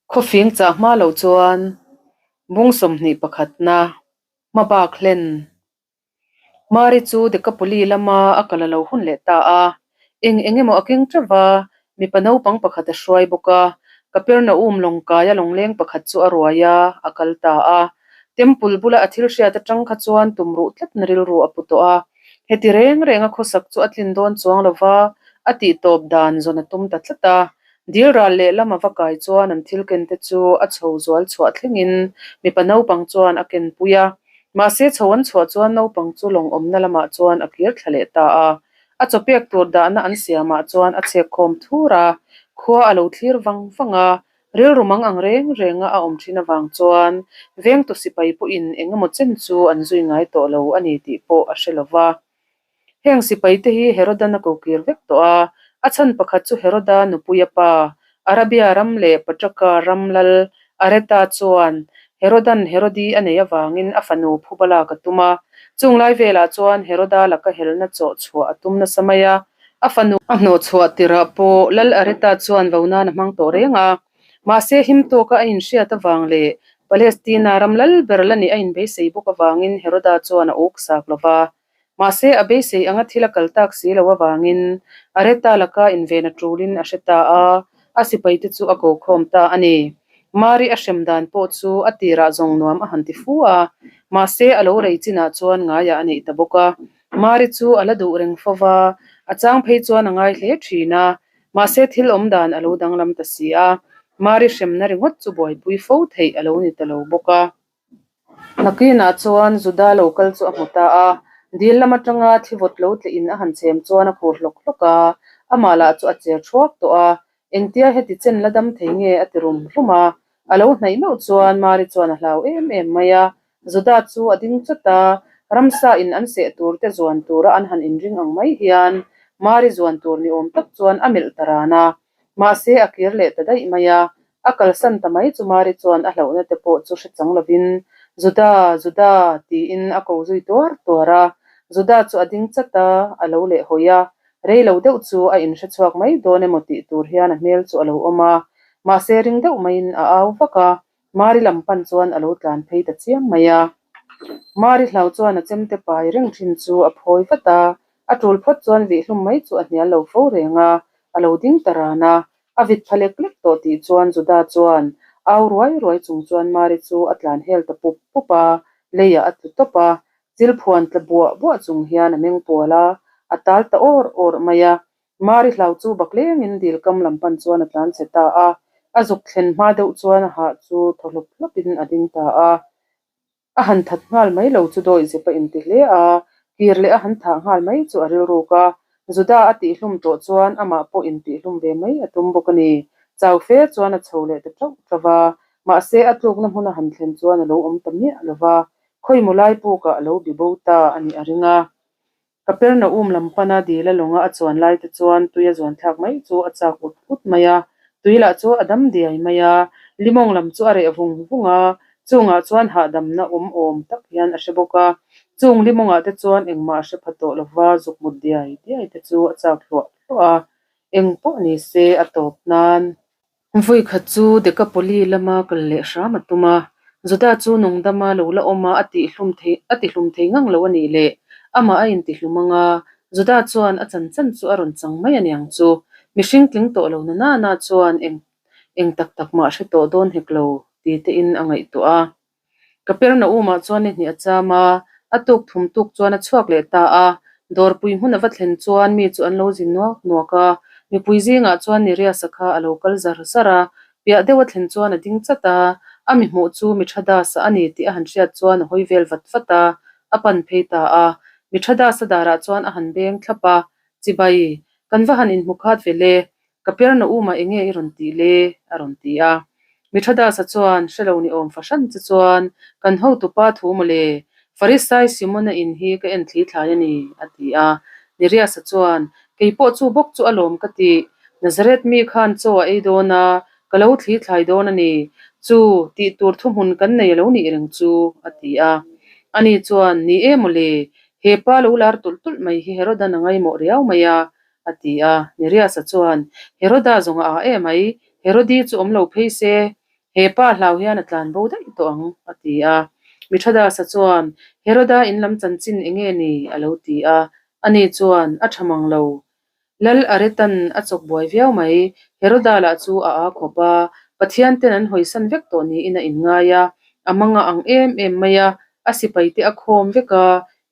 Khawfing chah hma lo chuan bung 21 pakhatna hmabak hlen. Mari chu Dekapoli lama a kal a lo hun leh ta a, eng eng emaw a keng teuh va, mipa naupang pakhat a hruai bawk a, Kapernaum lawngkaia lawngleng pakhat chu a ruai a, a kal ta a. Temple bula a thil hriat atang kha chuan tumruh tlatna rilru a pu tawh a. Heti reng renga khawsak chu a tlin dawn chuang lo va, a tihtawp dan zawn a tum ta tlat a. Dil ral lehlam a va kai chuan an thil ken te chu a chho zual chhuah thlengin mipa naupang chuan a ken pui a. Mahse chho an chhuah chuan naupang chu lawng awmna lamah chuan a kir thla leh ta a. A chawpek tur dahna an siamah chuan a chhek khawm thur a, khua a lo thlir vang vang a. Rilru mang ang reng renga a awm thin avang chuan vengtu sipai pawhin eng emaw chen chu an zui ngai tawh lo a ni tih pawh a hre lo va. Heng sipai te hi Herodan a kokir vek tawh a, a chhan pakhat chu Heroda nupuia pa, Arabia ram leh Patraka ram lal Areta chuan Herodan Herodi a nei avangin a fanu phuba lak a tum a. Chung lai velah chuan Heroda laka helna chawh chhuah a tum nasa mai a, a fanu a hnawh chhuah tirah pawh lal Areta chuan vo nan a hmang tawh reng a. Mahse him tawka a inhriat avang leh Palestina ram lal ber la nih a inbeisei bawk avangin Heroda chuan a uk sak lo va. Mahse, a beisei anga thil a kal tak si lo avangin Areta laka inven a tulin a hre ta a, a sipaite chu a ko khawm ta a ni. Mari a hrem dan pawh chu a tirah zawng nuam a han ti fu a, mahse a lo rei chinah chuan ngaiah a neih ta bawk a. Mari chu a la duh reng fo va, a chang phei chuan a ngai hle thin a, mahse thil awm dan a lo danglam ta si a, Mari hremna ringawt chu buaipui fo theih a lo ni ta lo bawk a. Nakinah chuan Juda lo kal chu a hmu ta a, dil lam atanga thi vawt lo tleh in a han chhem chuan a khur hlawk hlawk a, amah lah chu a cher thuak tawh a, engtia heti chen la dam thei nge a ti rum rum a, a lo hnaih meuh chuan Mari chuan a hlau em em mai a, Juda chu a ding chawt a, ramsa in an seh tur te zuan tura an han inring ang mai hian Mari zuan tur ni awm tak chuan a melh ta ran a, mahse a kir leh ta daih mai a, A kalsan ta mai chu Mari chuan a hlauhna te pawh chu hre chang lovin, Juda, Juda, tiin a ko zui tuar tuar a. Juda chu a ding chat a, a lo leh hawi a. Rei lo deuh chu a inhre chhuak mai dawn emaw tih tur hian a hmel chu a lo awm a. Mahse ring deuh maiin a au vak a, Mari lam pan chuan a lo tlan phei ta chiam mai a. Mari hlau chuan a chemte pai reng thin chu a phawi vat a, a tul phawt chuan vihhlum mai chu a hnial lo fo reng a, a lo ding ta ran a. A vit pha lek lek tawh tih chuan Juda chuan au ruai ruai chung chuan Mari chu a tlan hel ta pup pup a, leiah a tlu tawp a, chil phuan tla buah buah chung hian a meng pual a, a tal ta awr awr mai a. Mari hlau chu baklengin dil kam lam pan chuan a tlan chhe ta a, a zuk thlen hma deuh chuan a hah chu thaw hlawp hlawpin a ding ta a. A han that nghal mai lo chu dawi zep a inti hle a, kir leh a han thah nghal mai chu a rilruk a. Juda a tihhlum tawh chuan amah pawh intihlum ve mai a tum bawk a ni. Chau fe chuan a chho leh ta tauh tauh va, mahse a tlukna hmun a han thlen chuan a lo awm ta miah lo va, khawimaw lai pukah a lo bi bo ta a nih a ring a. Kapernaum lam pana dil a lawnga a chuan lai te chuan tui a zuan thlak mai chu a chak ut ut mai a, tui lah chu a dam diai mai a, limawng lam chu a reh vung vung a, chungah chuan hahdamna awm awm tak hian a hre bawk a, chung limawngah te chuan engmah a hre pha tawh lova zuk mut diai diai te chu a chak hluah hluah a, eng pawh ni se a tawp nan. Vawi khat chu Dekapoli lama kal leh hram a tum a, Juda chu nungdama lo la awm a, a tihhlum thei a tihlum thei ngang lo a nih leh amah a intihlum ang a, Juda chuan a chan chan chu a rawn chang mai a niang chu. Mihring tling tawh lo na nana chuan eng eng tak tak mah hre tawh dawn hek lo ti tein a ngaihtuah a. Kapernaum-ah chuan ni hnih a cham a, a tuk thum tuk chuan a chhuak leh ta a. Dawrpui hmun a va thlen chuan mi chu an lo zin nuak nuak a, mipui zingah chuan Neriasa kha a lo kal zar zar a. Piah deuh a thlen chuan a ding chat a, a mi hmuh chu Mithadasa a ni tih a han hriat chuan a hawi vel vat vat a, a pan phei ta a. Mithadasa darah chuan a han beng thlap a, Chibai, kan va han inhmu khat ve le, Kapernaum-ah eng nge i rawn tih le? a rawn ti a. Mithadasa chuan, Hre lo ni awm fahran che chuan, kan hotupa thu maw le? Farisai Simona in hi ka en thli thlai a ni, a ti a. Neriasa chuan, Kei pawh chu bawk chu alawm ka ti. Nazareth mi khan chaw a ei dawn a, ka lo thli thlai dawn a ni. Chu, tih tur thuhmun kan nei a lo nih reng chu, a ti a. Ani chuan, Ni e maw le, he pa lo lar tulh tulh mai hi Herodan a ngaimawh riau mai a, a ti a. Neriasa chuan, Heroda zawng a ah em ai, Herodi chu awm lo phei se. He pa hlau hian a tlan bo daih tawh ang, a ti a. Mithradasa chuan, Heroda in lam chanchin eng nge ni? a lo ti a. Ani chuan, A tha mang lo. Lal Aretan a chawk buai viau mai. Heroda lah chu a aa khawp a, Pathian ten an hawisan vek tawh niin a inngai a. A manga ang em em mai a, a sipai te a khawm vek a,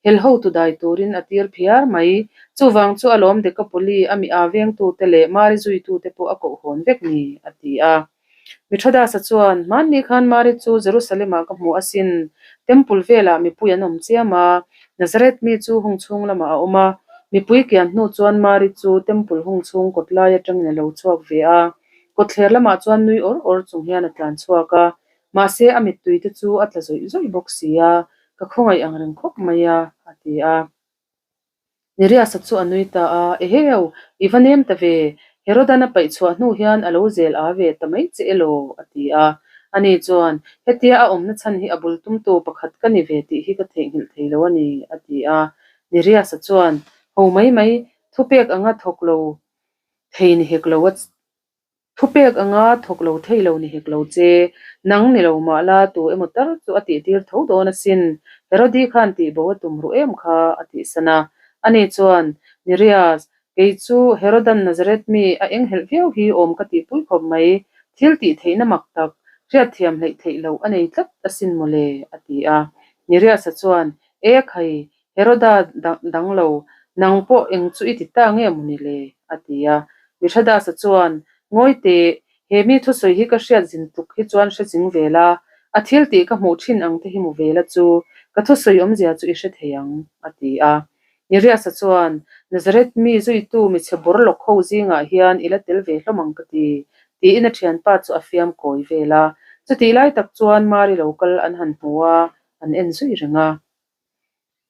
Hel hotu dai turin a tir phiar mai. Chuvang chu a lawm Dekapoli a mi aa vengtute leh Mari zuitute pawh a kohhawn vek ni, a ti a. Mithradasa chuan, Hmanni khan Mari chu Jerusalem-ah ka hmu asin. Temple velah mipui an awm chiam a, Nazareth mi chu hung chhung lamah a awm a. Mipui kian hnu chuan Mari chu Temple hung chhung kawt lai atangin a lo chhuak ve a. Kawtthler lamah chuan nui awr awr chung hian a tlan chhuak a. Mahse a mittui te chu a tla zawih zawih bawk si a, ka khawngaih ang reng khawp mai a, a ti a. Neriasa chu a nui ta a, Eheu, i va nem ta ve, Herodan a paih chhuah hnu hian a lo zel a ve ta mai che elaw? a ti a. Ani chuan, Hetia a awmna chhan hi a bul tumtu pakhat ka ni ve tih hi ka theihnghilh thei lo a ni, a ti a. Neriasa chuan, Ho mai mai, thupek anga thawk lo thei ni hek lo a Thupek anga thawk lo thei lo ni hek lo che, nang ni lo mah la tu emaw tar chu a tihtir tho dawn asin, Herodi khan tihbo a tum ruh em kha a tihsan a. Ani chuan, Nerias, kei chu Herodan Nazareth mi a enghelh viau hi awm ka tihpui khawp mai, thil tih theihna mak tak, hriatthiam hleih theih loh a nei tlat asin mawle, a ti a. Neriasa chuan, E khai, Heroda dang lo, nang pawh eng chu i ti ta nge maw ni le? a ti a. Mithradasa chuan, Ngawi teh, he mi thusawi hi ka hriat zin tluk hi chuan hre ching ve la, a thil tih ka hmuh thin ang te hi mu ve la chu, ka thusawi awmzia chu i hre thei ang, a ti a. Niriasa chuan, Nazareth mi zuitu michhe bawr lawk ho zingah hian i la tel ve hlawm ang ka ti, tiin a thianpa chu a fiam kawi vel a. Chutih lai tak chuan Mari lo kal an han hmu a, an en zui reng a.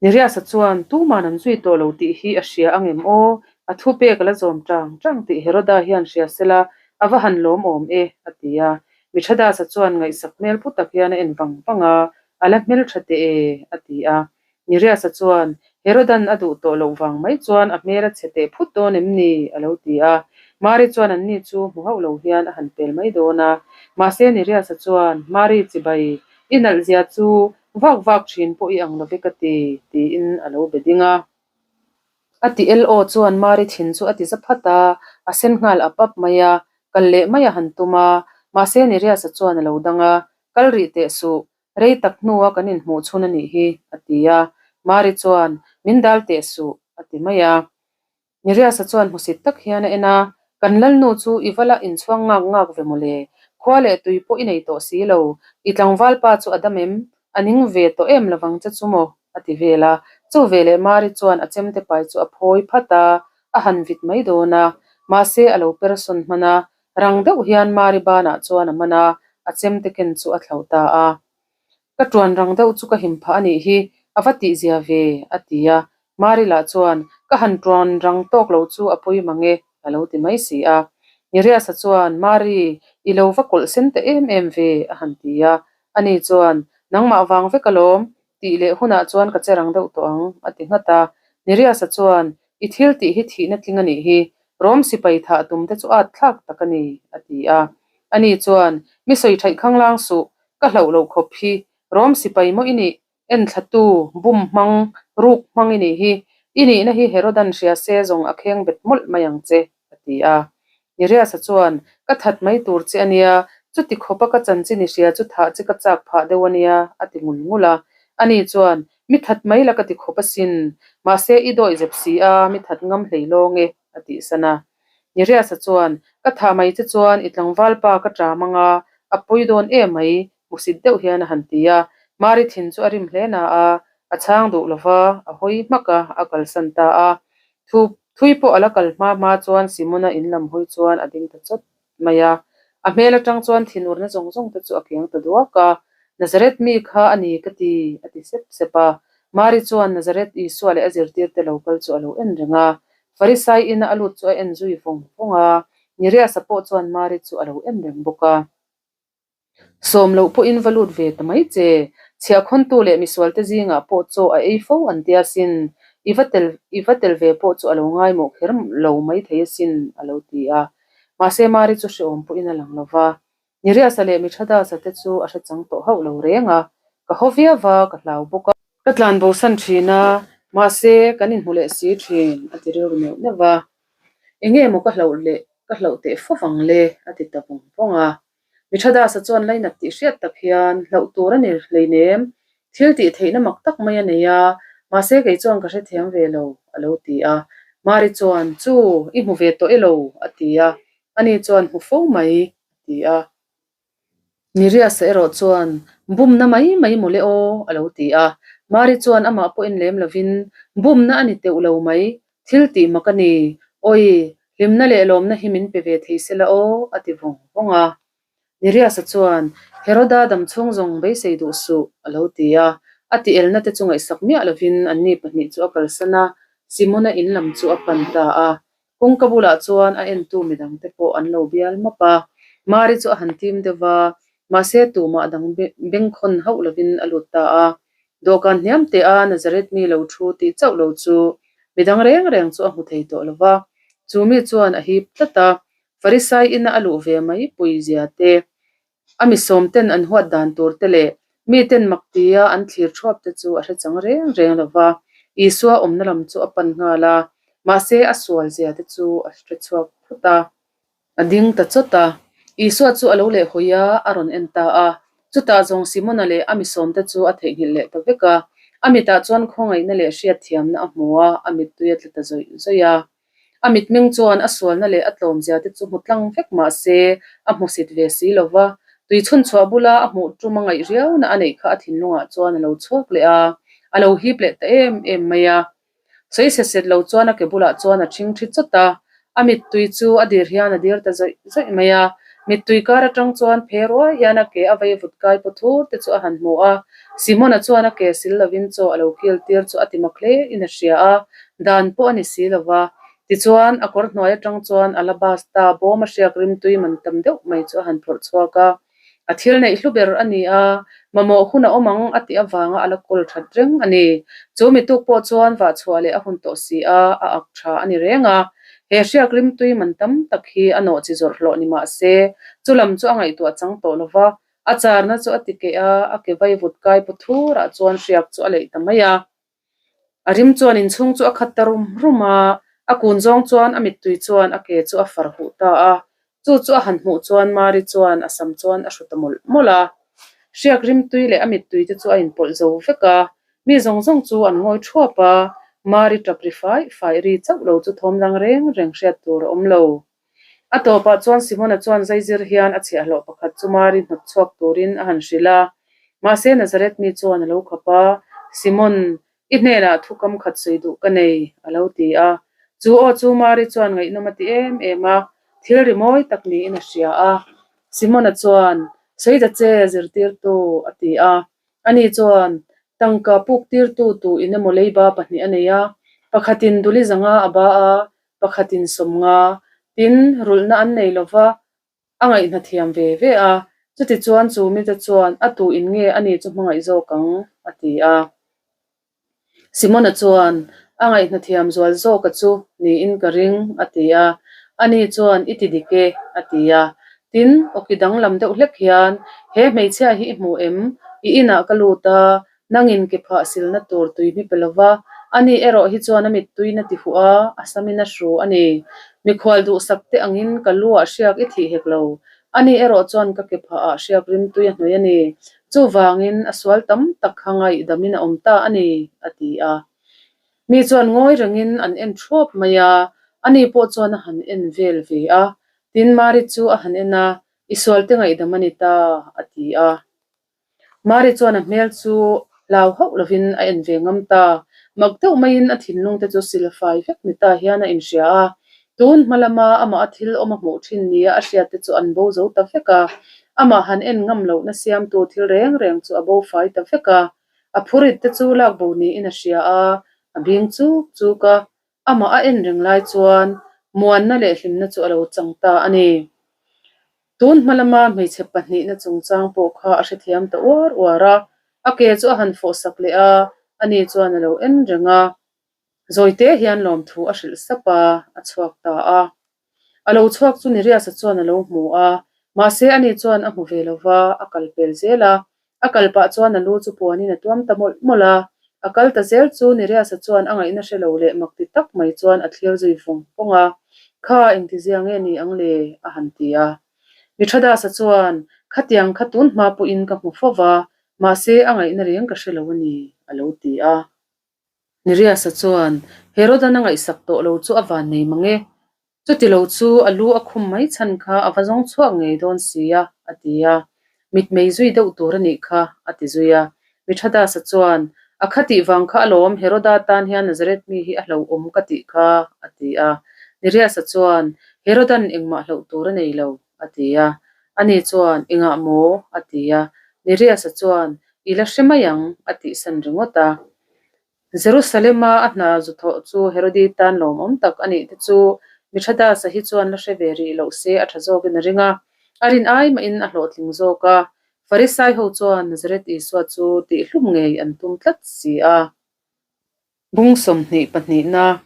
Niriasa chuan, Tuman an zui tawh lo tih hi a hria ang em aw? A thupek a la zawm tang tang tih Heroda hian hria sela, a va han lawm awm e, a ti a. Mithradasa chuan ngaihsak hmel pu tak hian a en vang vang a, A la hmeltha teh e, a ti a. Niriasa chuan, Herodan a duh tawh loh vang mai chuan a hmel a chhe teh phut dawn em ni? a lo ti a. Mari chuan anni chu hmu hauh lo hian a han pel mai dawn a. Mahse Niriasa chuan, Mari chibai, i nalhzia chu Vak vak thin pawh i ang lo ve ka ti, tiin a lo be ding a. A ti el aw chuan Mari thin chu a ti za phat a, a sen nghal ap ap mai a, kal leh mai a han tum a, mahse Niriasa chuan a lo dang a, Kal rih teh suh, rei tak hnua kan inhmuh chhun a nih hi, a ti a. Mari chuan, Min dal teh suh, a ti mai a. Niriasa chuan hmusit tak hian a en a, Kan Lalnu chu i va la inchhuang ngak ngak ve mawle, khua leh tui pawh i nei tawh si lo, i tlangval pa chu a dam em? A ning ve tawh em lovang che chu maw? a ti vel a. Chu veleh Mari chuan a chemte pai chu a phawi phat a, a han vit mai dawn a, mahse a lo per sawn hman a, rang deuh hian Mari banah chuan a man a, a chemte ken chu a thlauh ta a. Ka tuan rang deuh chu ka him phah a nih hi, a va tihzia ve, a ti a. Mari lah chuan, Ka han tuan rang tawk lo chu a pawi mang e, a lo ti mai si a. Niriasa chuan, Mari, i lo va kawlh sen ta em em ve, a han ti a. Ani chuan, Nangmah vang vek alawm, tih leh hunah chuan ka che rang deuh tawh ang, a ti nghat a. Niriasa chuan, I thil tih hi thihna tling a nih hi, Rom sipai thah tum te chu at thlak tak a ni, a ti a. Ani chuan, Mi sawi thaih khanglang suh, Ka hlauh loh khawp hi Rom sipai maw i nih? Enthlatu, bum hmang, ruk hmang i nih hi. I nihna hi Herodan hria se zawng a kheng bet mawlh mai ang che, a ti a. Niriasa chuan, Ka that mai tur che a nia, chuti khawpa ka chanchin i hria chu thah che ka chak phah deuh a nia, a ti ngul ngul a. Ani chuan, Mi that mai la ka ti khawp asin, mahse i dawih zep si a, mi that ngam hlei lawng e, a tihsan a. Niriasa chuan, Ka thah mai che chuan i tlangval pa ka ṭam ang a, a pawi dawn em mai, hmusit deuh hian a han ti a. Mari thin chu a rim hle na a, a chhang duh lo va, a hawi hmak a, a kalsan ta a. Thu thui pawh a la kal hma hma chuan Simona in lam hawi chuan a ding ta chawt mai a. A hmel atang chuan thinurna zawng zawng te chu a kiang ta duak a, Nazareth mi kha a ni ka ti, a ti sep sep a. Mari chuan Nazareth Isua leh a zirtirte lo kal chu a lo en reng a. Farisai ina a lut chu a en zui vawng vawng a, Niriasa pawh chuan Mari chu a lo en reng bawk a. Sawm loh pawhin va lut ve ta mai che. Chhiahkhawntu leh misualte zingah pawh chaw a ei fo an tia sin. I va tel i va tel ve pawh chu a lo ngaimawh kher lo mai thei asin, a lo ti a. Mahse Mari chu hrehawm pawhin a lang lo va. Niriasa leh Mithradasa te chu a hre chang tawh hauh lo reng a, ka haw viau va, ka hlau bawk a. Ka tlan bosan thin a, mahse kan inhmu leh si thin, a ti rilru neuh neuh va. Enge maw ka hlauh leh ka hlauh teh fo vang le, a ti ta vawng vawng a. Mithradasa chuan lainat tih hriat tak hian hlauh tur a ni hleinem, thil tih theihna mak tak mai a nei a, mahse kei chuan ka hrethiam ve lo, a lo ti a. Mari chuan, Chu, i hmu ve tawh elo? a ti a. Ani chuan, Hmu fo mai, a ti a. Niriasa erawh chuan, Bumna mai mai mawle aw, a lo ti a. Mari chuan amah pawh en lem lovin, Bumna a ni teuh lo mai, thil tih mak a ni. Awi, hlimna leh lawmna hi min pe ve thei se la aw, a ti vawng vawng a. Niriasa chuan, Heroda dam chhung zawng beisei duh suh, a lo ti a. A ti elna te chu ngaihsak miah lovin anni pahnih chu a kalsan a, Simona in lam chu a pan ta a. Kawngka bulah chuan a entu midangte pawh an lo bial map a, Mari chu a han tim deuh va, mahse tumah dang bengkhawn hauh lovin a lut ta a. Dawhkan hniam teh a Nazareth mi lo thu tih chauh lo chu midang reng reng chu a hmu thei tawh lo va, chu mi chuan a hip tlat a, Farisai ina a luh ve mai pui zia te, A mi sawmten an huat dan tur te leh miten mak tia an thlir thuap te chu a hre chang reng reng lo va, Isua awmna lam chu a pan nghal a, mahse a sual zia te chu a hre chhuak phut a. A ding ta chawt a, Isua chu a lo leh hawi a, a rawn en ta a. Chutah zawng Simona leh a mi sawmte chu a theihnghilh leh ta vek a, a mitah chuan khawngaihna leh hriatthiamna a hmu a, a mittui a tla ta zawih zawih a. A mitmeng chuan a sualna leh a tlawmzia te chu hmu tlang vek mah se, a hmusit ve si lo va. Tui chhun chhuah bula a hmuh tum a ngaih riauna a neih kha a thinlungah chuan a lo chhuak leh a, a lo hip leh ta em em mai a. Sawi set set lo chuan a ke bulah chuan a ṭhing ṭhi chawt a, a mittui chu a dir hian a dir ta zawih zawih mai a. Mittui kar aṭang chuan phe ruai hian a ke a vei vut kai paw thur te chu a han hmu a. Simona chuan a ke sil lovin chaw a lo kil tir chu a ti mak hle in a hria a, dan pawh a ni si lo va. Tichuan, a kawr hnuai atang chuan alabasta bawm a hriak rimtui man tam deuh mai chu a han phawrh chhuak a. A thil neih hlu ber a ni a, mamawh hun a awm ang a tih avanga a la kawl that reng a ni. Chu mi tuk pawh chuan vah chhuah leh a hun tawh si a, a ak tha a ni reng a. He hriak rimtui man tam tak hi a nawh chi zawrh hlawh ni mah se, chu lam chu a ngaihtuah chang tawh lo va, a charna chu a ti keh a, a ke vai vut kai paw thurah chuan hriak chu a leih ta mai a. A rim chuan inchhung chu a khat ta rum rum a, a kun zawng chuan a mittui chuan a ke chu a far huh ta a. Chu chu a han hmuh chuan Mari chuan a sam chuan a hru ta mawlh mawlh a. Hriak rimtui leh a mittui te chu a inpawlh zo vek a, mi zawng zawng chu an ngawi thuap a, Mari tap ri fai fai ri chauh lo chu thawm dang reng reng hriat tur a awm lo. A tawpah chuan Simona chuan zaizir hian a chhiahhlawh pakhat chu Mari hnawt chhuak turin a han hrilh a. Mahse Nazareth mi chuan a lo khap a, Simon, i hnenah thu kam khat sawi duh ka nei, a lo ti a. Chu aw chu Mari chuan ngaihnawm a ti em em a, thil ri mawi tak niin a hria a. Simona chuan, Sawi ta che, zirtirtu, a ti a. Ani chuan, Tangka puk tirtu tu in emaw leiba pahnih a nei a, pakhatin duli zanga a ba a, pakhatin sawmnga, tin, rulhna an nei lo va, a ngaihna thiam ve ve a, chutichuan chu mite chuan a tu in nge ani chu hmangaih zawk ang? a ti a. Simona chuan, A ngaihna thiam zual zawka chu niin ka ring, a ti a. Ani chuan, I ti dik e, a ti a. Tin, awki danglam deuh hlek hian, He hmeichhia hi i hmu em? I inah ka lut a, Nangin ke phah silna tur tui hmi pe lova, ani erawh hi chuan a mittuin a ti huh a, a samin a hru a ni. Mikhual duhsak te angin ka lu ah hriak i thih hek lo, ani erawh chuan ka ke phah ah hriak rimtui a hnawih a ni. Chuvangin a sual tam tak kha ngaihdamin a awm ta a ni, a ti a. Mi chuan ngawi rengin an en thuap mai a, ani pawh chuan a han en vel ve a. Tin, Mari chu a han en a, I sual te ngaihdam a ni ta, a ti a. Mari chuan a hmel chu hlau hauh lovin a en ve ngam ta. Mak deuh maiin a thinlung te chu silfai vek ni ta hian a inhria a. Tun hma lama amah a thil awm a hmuh thin nia a hriat te chu an bo zo ta vek a. Amah han en ngam lohna siamtu thil reng reng chu a bo fai ta vek a. A phurit te chu lak bo niin a hria a, a bing chuk chuk a. Amah a en reng lai chuan muanna leh hlimna chu a lo chang ta a ni. Tun hma lama hmeichhe pahnihna chungchang pawh kha a hrethiam ta uar uar a, a ke chu a han fawh sak leh a, ani chuan a lo en reng a. Zawite hian lawmthu a hrilh sap a, a chhuak ta a. A lo chhuak chu Niriasa chuan a lo hmu a. Mahse, ani chuan a hmu ve lo va, a kal pel zel a. A kal pah chuan a lu chu puanin a tuam ta mawlh mawlh a. A kal ta zel chu Niriasa chuan a ngaihna hre lo leh mak ti tak mai chuan a thlir zui vawng vawng a. Kha, engtizia nge ni ang le? a han ti a. Mithradasa chuan, Khatiang kha tun hma pawhin ka hmu fo va, mahse a ngaihna reng ka hre lo a ni, a lo ti a. Niriasa chuan, Herodan a ngaihsak tawh lo chu a van nei mang e. Chuti lo chu a lu a khum mai chhan kha a va zawng chhuak ngei dawn si a, a ti a. Mitmei zui deuh tur a nih kha, a ti zui a. Mithradasa chuan, A kha tih vang kha alawm, Heroda tan hian Nazareth mi hi a hlauhawm ka tih kha, a ti a. Niriasa chuan, Herodan engmah hlauh tur a nei lo, a ti a. Ani chuan, Engah maw? a ti a. Niriasa chuan, I la hre mai ang, a tihsan ringawt a. Jerusalema a hna zu thawh chu Herodi tan lawmawm tak a nih te chu Mithradasa hi chuan la hre ve rih loh se a tha zawkin a ring a. A rin ai mahin a hlawhtling zawk a. Farisai ho chuan Nazareth Isua chu tihhlum ngei an tum tlat si a. Bung 22 na,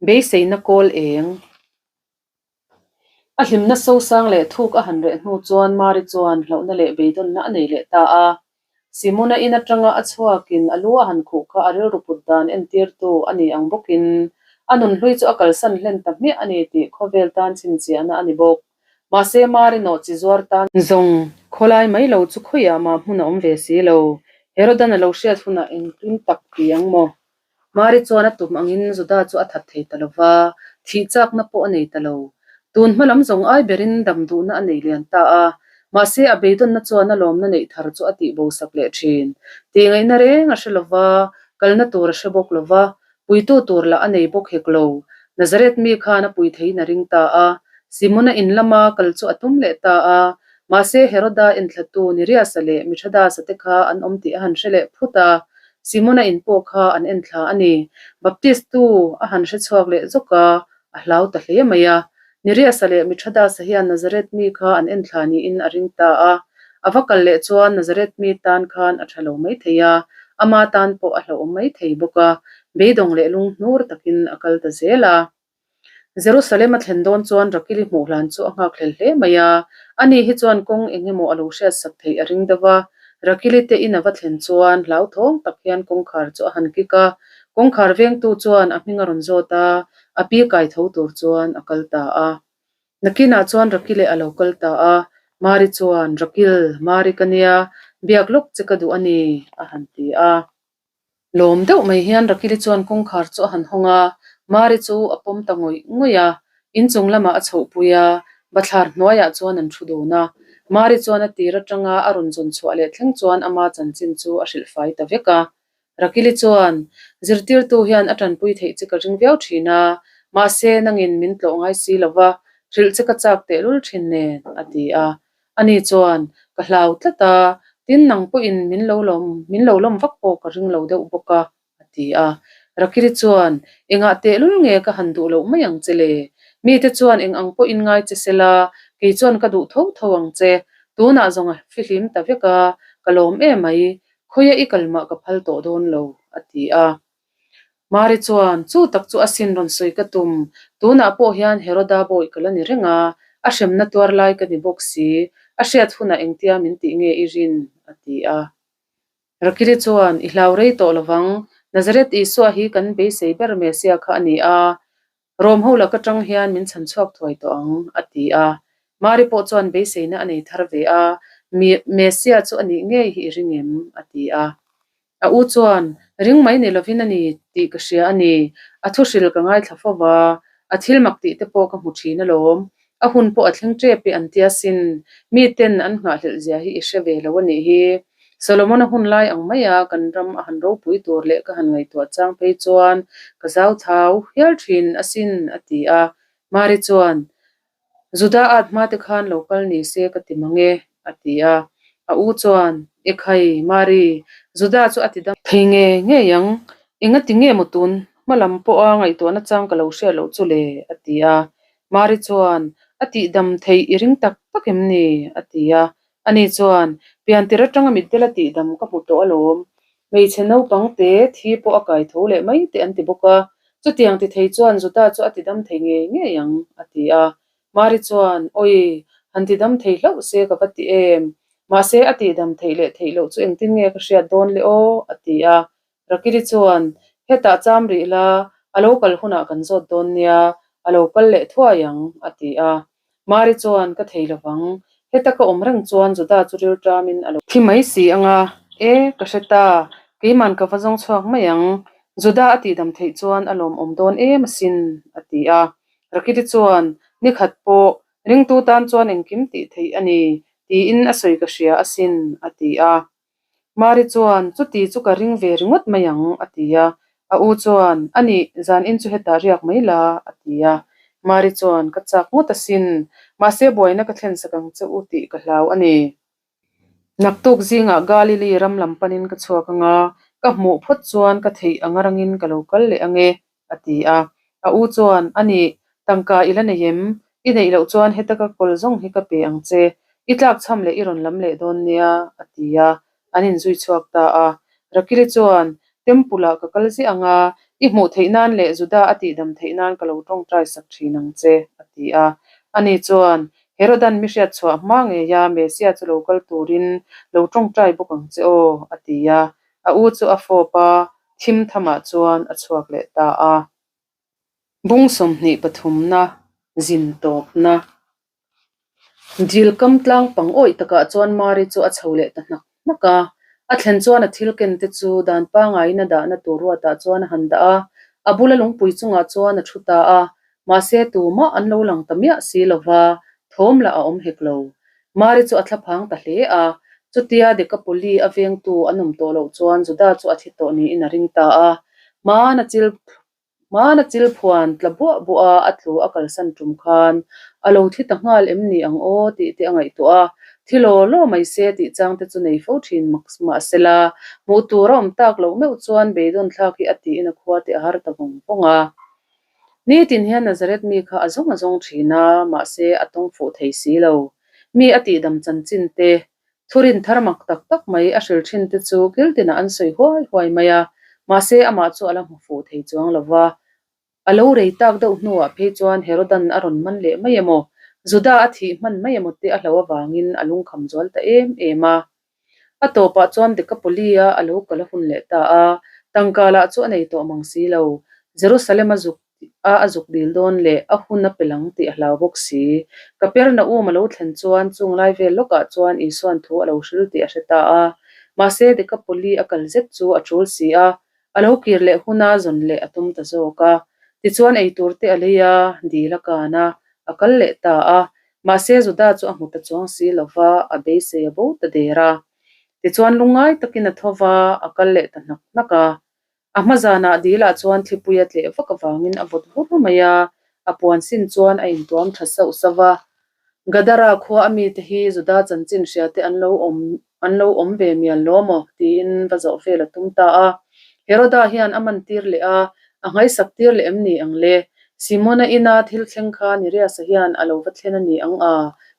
Beiseina kawl eng. A hlimna sosang leh thuk a han reh hnu chuan Mari chuan hlauhna leh beidawnna a nei leh ta a. Simona in atanga a chhuakin a lu a han khuh kha a rilru put dan entirtu a ni ang bawkin a nunhlui chu a kalsan hlen ta hmiah a ni tih khawvel tan chhinchhiahna a ni bawk. Mahse Mari nawh chi zuar tan zawng khawlai mai lo chu khawiah mah hmun a awm ve si lo. Herodan a lo hriat hunah engtin tak ti ang maw? Mari chuan a tum angin Juda chu a that thei ta lo va, thih chakna pawh a nei ta lo. Tun hma lam zawng ai berin dam duhna a nei lian ta a, mahse a beidawnna chuan a lawmna neih thar chu a tih bosak leh thin. Tih ngaihna reng a hre lo va, kalna tur a hre bawk lo va, puitu tur lah a nei bawk hek lo. Nazareth mi khan a pui theiin a ring ta a, Simona in lama kal chu a tum leh ta a, mahse Heroda enthlatu Niriasa leh Mithradasa te kha an awm tih a han hre leh phut a. Simona in pawh kha an en thla a ni. Baptist tu a han hre chhuak leh zawk a, a hlau ta hle mai a. Niriasa leh Mithradasa hian Nazareth mi kha an en thla niin a ring ta a. A va kal leh chuan Nazareth mi tan khan a tha lo mai thei a, ama tan pawh a hlauhawm mai thei bawk a, beidawng leh lunghnur takin a kal ta zel a. Jerusalem a thlen dawn chuan Rakili hmuh hlan chu a nghakhlel hle mai a, ani hi chuan kawng eng emaw a lo hriatsak theih a ring deuh a. Rakili te in a va thlen chuan hlauthawng tak hian kawngkhar chu a han kik a, kawngkhar vengtu chuan a hming a rawn zawt a, a pi kai tho tur chuan a kal ta a. Nakinah chuan Rakile a lo kal ta a, Mari chuan, Rakil, Mari ka nia, biak lawk che ka duh a ni, a han ti a. Lawm deuh mai hian Rakili chuan kawngkhar chu a han hawng a, Mari chu a pawm ta ngawih ngawih a, inchung lamah a chhohpui a, bathlar hnuaiah chuan an thu dun a. Mari chuan a tir atanga a rawn zawn chhuah leh thleng chuan ama chanchin chu a hrilh fai ta vek a. Rakili chuan, Zirtirtu hian a tanpui theih che ka ring viau thin a, mahse nangin min tlawh ngai si lo va, hrilh che ka chak tehlul thin nen, a ti a. Ani chuan, Ka hlau tlat a, tin nang pawhin min lo lawm, min lo lawm vak pawh ka ring lo deuh bawk a, a ti a. Rakiri chuan, Engah tehlul nge ka han duh loh mai ang che le? Mite chuan eng ang pawhin ngai che se la, kei chuan ka duh tho tho ang che. Tunah zawng a fihlim ta vek a, ka lawm em mai. Khawia i kal mah ka phal tawh dawn lo, a ti a. Mari chuan, Chu tak chu a sin rawn sawi ka tum, tunah pawh hian Heroda bawi ka la ni reng a, a hremna tuar lai ka ni bawk si, a hriat hunah engtia min tih nge i rin? a ti a. Rakili chuan, I hlau rei tawh lovang, Nazareth Isua hi kan beisei ber Messiah kha a ni a, Rom ho lak atang hian min chhan chhuak thuai tawh ang, a ti a. Mari pawh chuan beiseina a nei thar ve a, Messiah chu a nih ngei hi i ring em? a ti a. A u chuan, Ring mai ni lovin a ni tih ka hria a ni. A thuhril ka ngaithla fo va, a thil mak tih te pawh ka hmu thin alawm. A hun pawh a thleng tep e an tia sin. Miten an nghahhlelh zia hi i hre ve lo a nih hi. Solomon-a hun lai ang maia kan ram a han ropui tur leh ka han ngaihtuah chang phei chuan ka zau thau hial thin asin, a ti a. Mari chuan, Juda at hma te khan lo kal ni se ka ti mang e, a ti a. A u chuan, Ekhai, Mari, Juda chu a ti dam thei nge ngei ang, engati nge maw tun hma lam pawha ngaihtuahna chang ka lo hriat loh chu le, a ti a. Mari chuan, A tihdam theih i ring tak tak em ni? a ti a. Ani chuan, Piantir atanga mitdela tihdam ka hmu tawh alawm. Hmeichhe naupang te thi pawh a kai tho leh mai te an ti bawk a. Chutiang ti thei chuan Juda chu a tidam thei ngei ngei ang, a ti a. Mari chuan, Awi, Han ti dam thei hlauh se ka va ti em? Mahse, a tih dam theih leh theih loh chu engtin nge ka hriat dawn le aw? a ti a. Rakili chuan, Hetah cham rih la, a lo kal hunah kan zawt dawn nia, a lo kal leh thuai ang, a ti a. Mari chuan, Ka thei lovang, heta ka awm reng chuan Juda chu rilṭamin a lo thi mai si ang a, e, ka hre ta, keiman ka va zawng chhuak mai ang, Juda a tihdam theih chuan a lawmawm dawn em asin, a ti a. Rakili chuan, Nikhat pawh, ringtu tan chuan engkim tih theih a ni, tiin a sawi ka hria asin, a ti a. Mari chuan, Chuti chu ka ring ve ringawt mai ang, a ti a. A u chuan, A nih, zanin chu hetah riak mai la, a ti a. Mari chuan, Ka chak ngawt asin, mahse buaina ka thlen sak ang che u tih ka hlau a ni. Naktuk zingah Galili ram lam panin ka chhuak ang a, ka hmuh phawt chuan ka theih anga rangin ka lo kal leh ang e, a ti a. A u chuan, A nih, tangka i la nei em? I neih loh chuan heta ka kawl zawng hi ka pe ang che. I tlakchham leh i rawn lam leh dawn nia, a ti a. An inzui chhuak ta a. Rakili chuan, Temple-ah ka kal ziah ang a, i hmuh theih nan leh Juda a tihdam theih nan ka lo tawngtai sak thin ang che, a ti a. Ani chuan, Herodan mi hriat chhuah hma ngeia Messiah chu lo kal turin lo tawngtai bawk ang che aw, a ti a. A u chu a fawp a, thim thamah chuan a chhuak leh ta a. Bung 23na zin tawpna. Dil kam tlang pang awih takah chuan Mari chu a chho leh ta hnak hnak a. A thlen chuan a thil ken te chu dan pangaiin a dahna tur ruatah chuan a han dah a, a bula lungpui chungah chuan a thu ta a. Mahse tumah an lo lang ta miah si lova, thawm lah a awm hek lo. Mari chu a thlaphang ta hle a, chutia Dekapoli a vengtu an awm tawh loh chuan Juda chu a thi tawh niin a ring ta a. Hmana chil hmana chil phuan tla buah buah a a tlu a kalsan tum khan a lo thi ta nghal em ni ang aw tih te a ngaihtuah a, thi law law mai se tih chang te chu nei fo thin mahsela hmuh tur a awm tak loh meuh chuan beidawn thlak hi a tiin a khua te a har ta vawng vawng a. Nitin hian Nazareth mi kha a zawng a zawng thin a, mahse a tawng fuh thei si lo. Mi a tihdam chanchin te, thurin thar mak tak tak mai a hril thin te chu kil tinah an sawi huai huai mai a, mahse amah chu a la hmu fuh thei chuang lo va. A lo rei tak deuh hnuah phei chuan Herodan a rawn man leh mai emaw, Juda a thih hman mai emaw te a hlauh avangin a lungkham zual ta em em a. A tawpah chuan Dekapoli-a a lo kal a hun leh ta a, tangka lah chu a nei tawh mang si lo. Jerusalem a zuk a a zuk dil dawn leh a hun a pe lang tih a hlau bawk si. Kapernaum a lo thlen chuan chung lai vel lawkah chuan Isua'n thu a lo hril tih a hre ta a. Mahse Dekapoli a kal zet chu a tul si a, a lo kir leh huna zawn leh a tum ta zawk a. Tichuan eitur te a lei a, dil a kan a, a kal leh ta a. Mahse Juda chu a hmu ta chuang si lo va, a beisei a bo ta der a. Tichuan lungngai takin a tho va, a kal leh ta hnak hnak a. A hma zanah dilah chuan thlipui a tleh vak avangin a vawt vur mai a, a puan sin chuan a intuam tha sauh sauh a. Gadara khua a mite hi Juda chanchin hria te an lo awm an lo awm ve mial lo maw? tiin va zawh vel a tum ta a. Heroda hian a man tir leh a, a nghaisak tir leh em ni ang le? Simona ina thil thleng kha Neriasa hian a lo va thlen a ni ang a?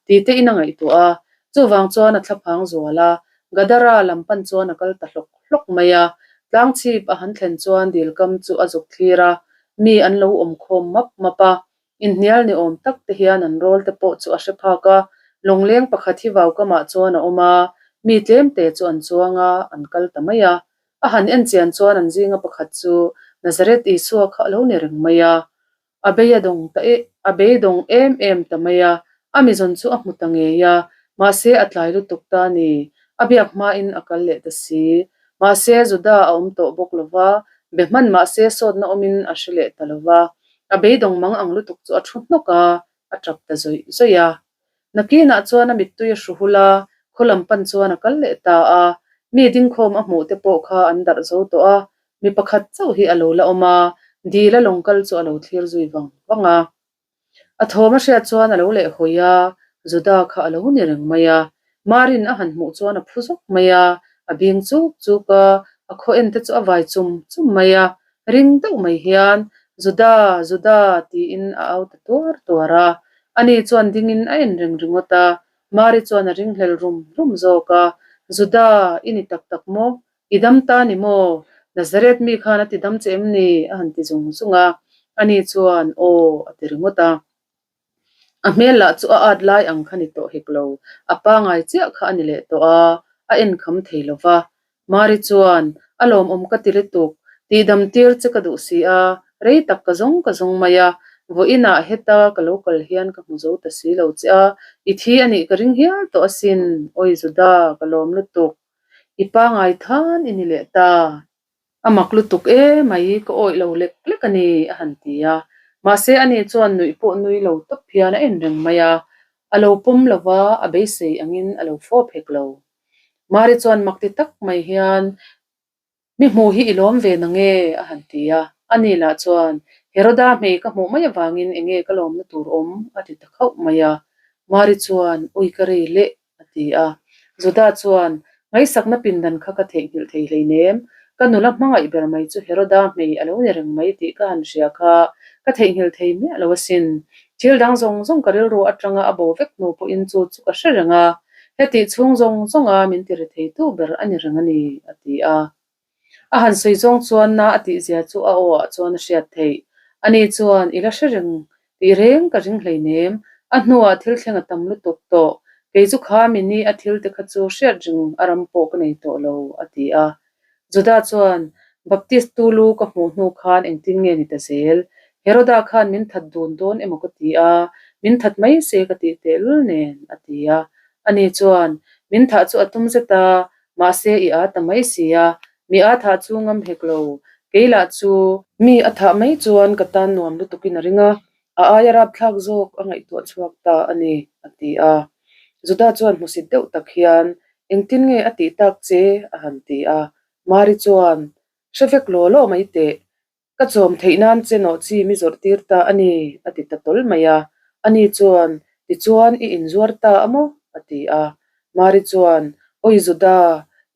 ti te in a ngaihtuah a. Chuvang chuan a thlaphang zual a, Gadara lam pan chuan a kal ta hlawk hlawk mai a. Tlangchhip a han thlen chuan dilkam chu a zuk thlir a, mi an lo awm khawm map map a. Inhnial ni awm tak te hian an rawl te pawh chu a hre phak a, lawngleng pakhat hi vaukamah chuan a awm a, mi tlem te chu an chuang a, an kal ta mai a. A han en chian chuan an zinga pakhat chu Nazareth Isua kha a lo ni reng mai a, a bei a dawng ta e, a beidawng em em ta mai a, a mizawn chu a hmu ta ngei a, mahse a tlai lutuk ta a ni, a biak hmain a kal leh ta si. Mahse Juda a awm tawh bawk lo va, be hman mahse sawtna awmin a hre leh ta lo va, A beidawng mang ang lutuk chu a thu hnawk a, a tap ta zawih zawih a. Nakinah chuan a mittui a hru hul a, khaw lam pan chuan a kal leh ta a. Mi dingkhawm a hmuh te pawh kha an darh zo tawh a, mi pakhat chauh hi a lo la awm a, dil a lawng kal chu a lo thlir zui vang vang a. A thawm a hriat chuan a lo leh hawi a, Juda kha a lo ni reng mai a. Marin a han hmuh chuan a phu zawk mai a, a bing chuk chuk a, a khaw en te chu a vai chum chum mai a. Ring deuh mai hian, Juda, Juda, tiin a au ta tuar tuar a. Ani chuan dingin a en reng ringawt a, Mari chuan a ringhlel rum rum zawk a, Juda, i ni tak tak maw? I dam ta ni maw? Nazareth mi khan a ti dam che em ni? a han ti zung zung a. Ani chuan, Aw, a ti ringawt a. A hmel lah chu a at lai ang kha ni tawh hek lo, a pangai chiah kha a ni leh tawh a, a en kham thei lo va. Mari chuan, A lawmawm ka ti lutuk, tihdam tir che ka duh si a, rei tak ka zawng ka zawng mai a, vawiinah heta ka lo kal hian ka hmu zo ta si lo che a, i thi a nih ka ring hial tawh asin, awi Juda, ka lawm lutuk, i pangai than i ni leh ta. A mak lutuk e mai, ka awih lo lek lek a ni, a han ti a. Mahse, ani chuan nuih pawh nui lo tawp hian a en reng mai a. A lo pawm lo va, a beisei angin a lo fawp hek lo. Mari chuan mak ti tak mai hian, Mi hmuh hi i lawm ve na nge? a han ti a. Ani lah chuan, Heroda hmei ka hmuh mai avangin enge ka lawmna tur awm? a ti ta khauh mai a. Mari chuan, Ui ka rei leh, a ti a. Juda chuan, Ngaihsakna pindan kha ka theihnghilh thei hleinem, ka nula hmangaih ber mai chu Heroda hmei a lo ni reng mai tih ka han hria kha ka theihnghilh thei miah lo asin. Thil dang zawng zawng ka rilru atanga a bo vek hnu pawhin chu chu ka hre reng a, hetih chhung zawng zawnga min ti ri theitu ber a ni reng a ni, a ti a. A han sawi zawng chuan na a tih zia chu a aw ah chuan a hriat theih. Ani chuan, I la hre reng tih reng ka ring hleinem, a hnuah thil thleng a tam lutuk tawh, kei chu kha mi ni a thil te kha chu hriat ring a ram pawh ka nei tawh lo, a ti a. Judah chuan, Baptist tu lu ka hmuh hnu khan engtin nge ni ta zel? Heroda khan min that dun dawn emaw ka ti a, min that mai se ka tih tehlul nen, a ti a. Ani chuan, Min thah chu a tum zet a, Mahse i â ta mai si a, mi â thah chu ngam hek lo, kei lah chu. Mi a thah mai chuan ka tan nuam lutukin a ring a, a aia rapthlak zawk a ngaihtuah chhuak ta a ni, a ti a. Judah chuan hmusit deuh tak hian, Engtin nge a tih tak che? a han ti a. Mari chuan, Hre vek law law mai teh, Ka chawm theih nan che nawh chi mi zawrh tir ta a ni, a ti ta tawl mai a. Ani chuan, Tichuan i inzuar ta a maw? a ti a. Mari chuan, Awi Juda,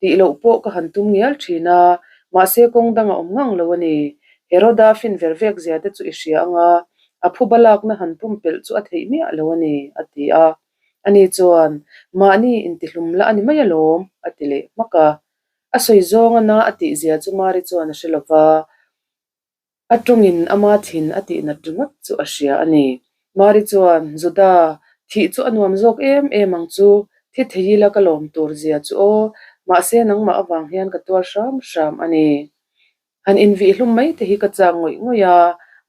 tih loh pawh ka han tum ngial thin a, mahse kawng dang a awm ngang lo a ni. Heroda fin ver vek zia te chu i hria ang a, a phuba lakna han pumpelh chu a theih miah lo a ni, a ti a. Ani chuan, Mahni intihlum la a ni mai alawm, a ti leh hmak a. A sawi zawng a na a tih zia chu Mari chuan a hre lo va, a tawngin ama thin a tih nat ringawt chu a hria a ni. Mari chuan, Juda, thih chu a nuam zawk em em ang chu, thi thei ila ka lawm tur zia chu aw, mahse nangmah avang hian ka tuar hram hram a ni. Han invih hlum mai te hi ka chak ngawih ngawih a,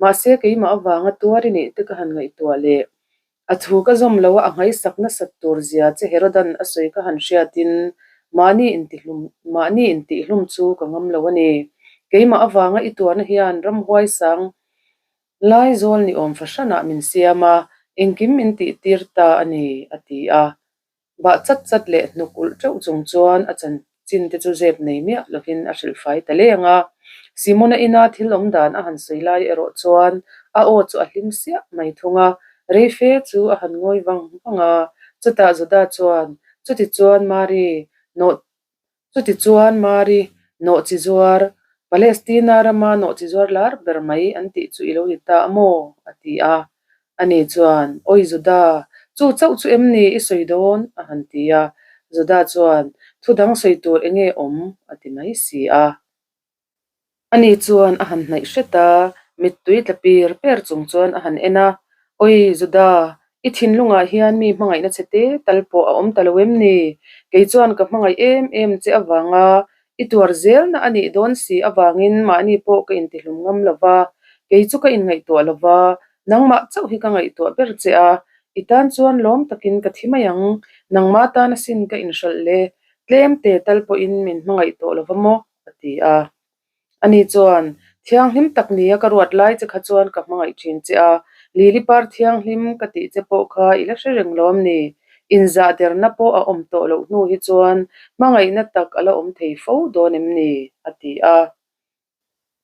mahse keimah avanga tuar i nih te ka han ngaihtuah leh. A thu ka zawm lo a, a ngaisak nasat tur zia che Herodan a sawi ka han hriatin mahni intihlum mahni intihhlum chu ka ngam lo a ni. Keimah avanga i tuarna hian ramhuai sang laizawl ni awm fahranah min siam a, engkim min tihtir ta a ni, a ti a. Bah chat chat leh hnuk ulh teuh chung chuan a chanchin te chu zep nei miah lovin a hrilh fai ta leng a. Simona ina thil awm dan a han sawi lai erawh chuan a aw chu a hlim siah mai thung a, reife chu a han ngawi vang vang a. Chutah Juda chuan, Chutichuan Mari, nawh Chutichuan Mari, nawhchi zuar, Palestina rama nawhchi zuar lar ber mai an tih chu i lo ni ta a maw? a ti a. Ani chuan, Awi Juda, chu chauh chu em ni i sawi dawn? a han ti a. Juda chuan, Thu dang sawi tur eng nge awm? a ti mai si a. Ani chuan a han hnaih hret a, mittui tla pir per chung chuan a han en a, Awi Juda, i thinlungah hian mi hmangaihna che te tal pawh a awm ta lo em ni? Kei chuan ka hmangaih em em che avanga i tuar zelna a nih dawn si avangin mahni pawh ka intihlum ngam lo va, kei chu ka inngaihtuah lo va, nangmah chauh hi ka ngaihtuah ber che a, i tan chuan lawm takin ka thi mai ang, nangmah tan asin ka inhralh le, tlem te tal pawhin min hmangaih tawh lo va maw? a ti a. Ani chuan, Thianghlim tak nia ka ruat lai che kha chuan ka hmangaih thin che a, Lili par thianghlim ka tih che pawh kha i la hre reng lawm ni? Inzah derna pawh a awm tawh loh hnu hi chuan hmangaihna tak a la awm thei fo dawn em ni? a ti a.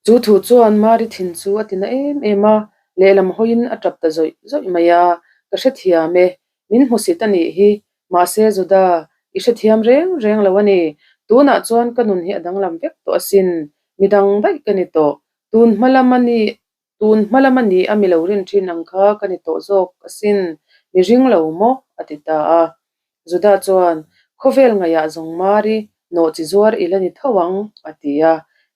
Chu thu chuan Mari thin chu a ti na em em a, lehlam hawiin a tap ta zawih zawih mai a, Ka hrethiam e, min hmusit a nih hi, Mahse Juda, i hrethiam reng reng lo a ni. Tunah chuan ka nun hi a danglam vek tawh asin. Mi dang daih ka ni tawh. Tun hma lam a ni, tun hma lam a ni a mi lo rin thin ang kha ka ni tawh zawk asin. Mi ring lo maw? a ti ta a. Juda chuan, Khawvel ngaihah zawng Mari, nawh chi zuar i la ni tho ang, a ti a.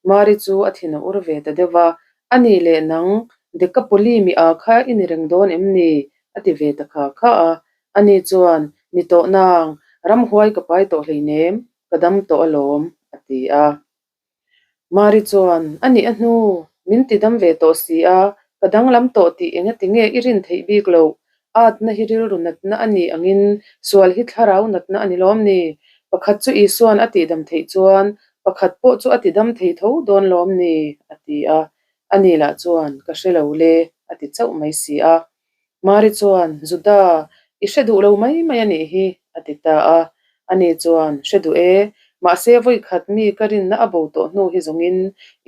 Mari chu a thin a ur ve ta deuh va, A nih leh nang, Dekapoli mi a kha i ni reng dawn em ni? a ti ve ta kha kha a. Ani chuan, Ni tawh nang, ramhuai ka pai tawh hleinem, ka dam tawh alawm, a ti a. Mari chuan, A nih a hnu, min ti dam ve tawh si a, ka danglam tawh tih engati nge i rin theih bik loh? Atna hi rilru natna a nih angin sual hi thlarau natna a ni lawm ni? Pakhat chu Isua'n a tihdam theih chuan pakhat pawh chu a tidam thei tho dawn lawm ni? a ti a. Ani lah chuan, Ka hre lo le, a ti chauh mai si a. Mari chuan, Juda, i hre duh lo mai mai a nih hi, a ti ta a. Ani chuan, Hre duh e, mahse vawi khat mi ka rinna a bo tawh hnu hi zawngin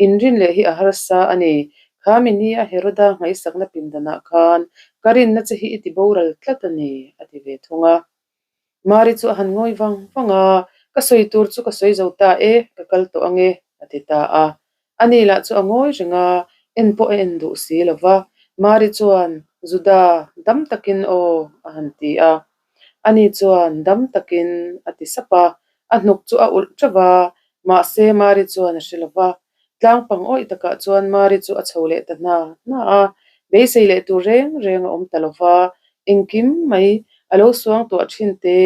inrin leh hi a harsa a ni. Kha mi nia Heroda nghaisakna pindanah khan ka rinna che hi i ti boral tlat a ni, a ti ve thung a. Mari chu a han ngawi vang vang a, Ka sawi tur chu ka sawi zo ta e, ka kal tawh ang e, a ti ta a. Ani lah chu a ngawi reng a, en pawh a en duh si lo va. Mari chuan, Juda, dam takin aw, a han ti a. Ani chuan, Dam takin, a ti sap a. A hnuk chu a ulh teuh va, mahse Mari chuan a hre lo va. Tlang pang awih takah chuan Mari chu a chho leh ta hna hna a, beisei leh tur reng reng a awm ta lo va, engkim mai a lo suang tuah thin te,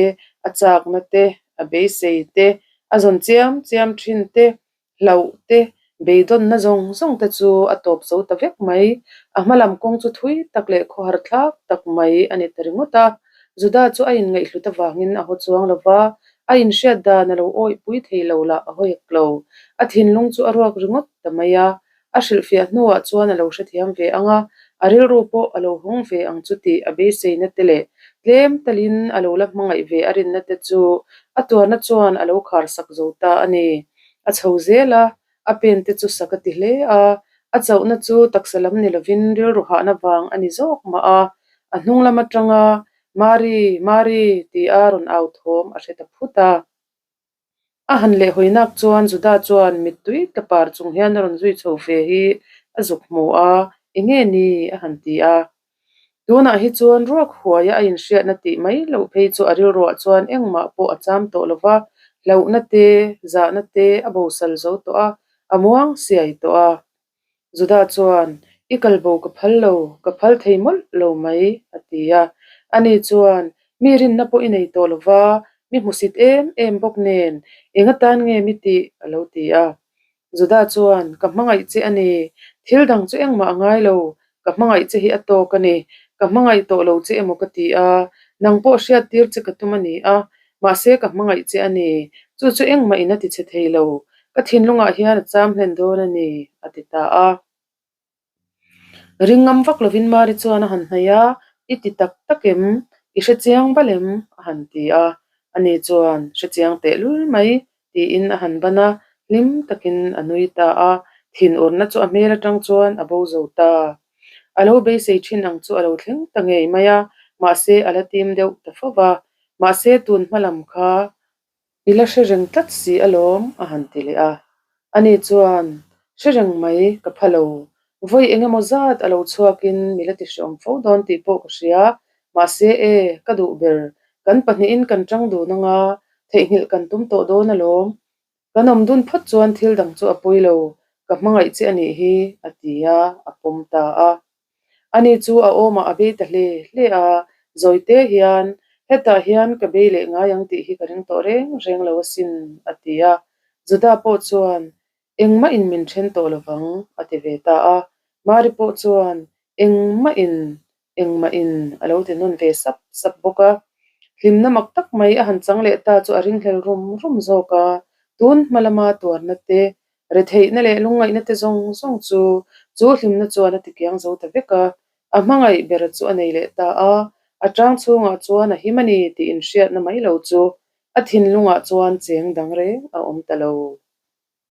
a chakna te, a beisei te, a zawn chiam chiam thin te, hlauh te, beidawnna zawng zawng te chu a tawp zo ta vek mai. A hma lam kawng chu thui tak leh khawhar thlak tak mai a ni ta ringawt a. Juda chu a inngaihhlut avangin a haw chuang lo va, a inhriat dan a lo awihpui thei lo lah a hawi hek lo. A thinlung chu a ruak ringawt ta mai a, a hrilhfiah hnuah chuan a lo hrethiam ve ang a, a rilru pawh a lo hawng ve ang chu tih a beiseina te leh tlem talin a lo la hmangaih ve a rinna te chu a tuarna chuan a lo kharsak zo ta a ni. A chho zel a, A pen te chu sak a ti hle a, a chauhna chu taksa lam ni lovin rilru hahna vang a ni zawk mah a. A hnung lam atanga Mari, Mari ti a rawn au thawm a hre ta phut a. A han leh hawinak chuan Juda chuan mittui tla par chung hian a rawn zui chho ve hi a zuk hmu a, Enge ni? a han ti a. Tunah hi chuan ruak huaia a inhriatna tih mai loh phei chu a rilruah chuan engmah pawh a cham tawh lo va, hlauhna te, zahna te a bosal zo tawh a, a muang siai tawh a. Juda chuan, I kal bo ka phal lo, ka phal thei mawlh lo mai, a ti a. Ani chuan, Mi rinna pawh i nei tawh lo va, mi hmusit em em bawk nen, eng atan nge mi tih? a lo ti a. Juda chuan, Ka hmangaih che a ni. Thil dang chu engmah a ngai lo. Ka hmangaih che hi a tawk a ni. Ka hmangaih tawh lo che emaw ka ti a, nang pawh hriat tir che ka tum a ni a. Mahse ka hmangaih che a ni. Chu chu engmah in a ti che thei lo. Ka thinlungah hian a cham hlen dawn a ni, a ti ta a. Ringngam vak lovin Mari chuan a han hnaih a, I ti tak tak em? I hre chiang bal em? a han ti a. Ani chuan, Hre chiang tehlul mai, tiin a han ban a, hlim takin a nui ta a. Thinurna chu a hmel atang chuan a bo zo ta. A lo beisei thin ang chu a lo thleng ta ngei mai a, mahse a la tim deuh ta fo va. Mahse tun hma lam kha I la hre reng tlat si alawm, a han ti leh a. Ani chuan, Hre reng mai, ka pha lo. Vawi eng emaw zat a lo chhuakin mi la ti hreawm fo dawn tih pawh ka hria. Mahse e, ka duh ber. Kan pahnihin kan tang dun anga, theihnghilh kan tum tawh dawn alawm. Kan awm dun phawt chuan thil dang chu a pawi lo, ka hmangaih che a nih hi, a ti a, a pawm ta a. Ani chu a awmah a bei ta hle hle a, Zawite hian, Hetah hian ka bei leh ngai ang tih hi ka ring tawh reng reng lo asin, a ti a. Juda pawh chuan, Engmah in min then tawh lovang, a ti ve ta a. Mari pawh chuan, Engmah in, engmah in, a lo ti nawn ve sap sap bawk a. Hlimna mak tak mai a han chang leh ta chu a ringhlel rum rum zawk a, tun hma lama tuarna te, Retheihna leh lungngaihna te zawng zawng chu chu hlimna chuan a tikiang zo ta vek a, a hmangaih bera chu a nei leh ta a, a tang chhungah chuan a him a ni tih inhriatna mai lo chu a thinlungah chuan cheng dang reng a awm ta lo.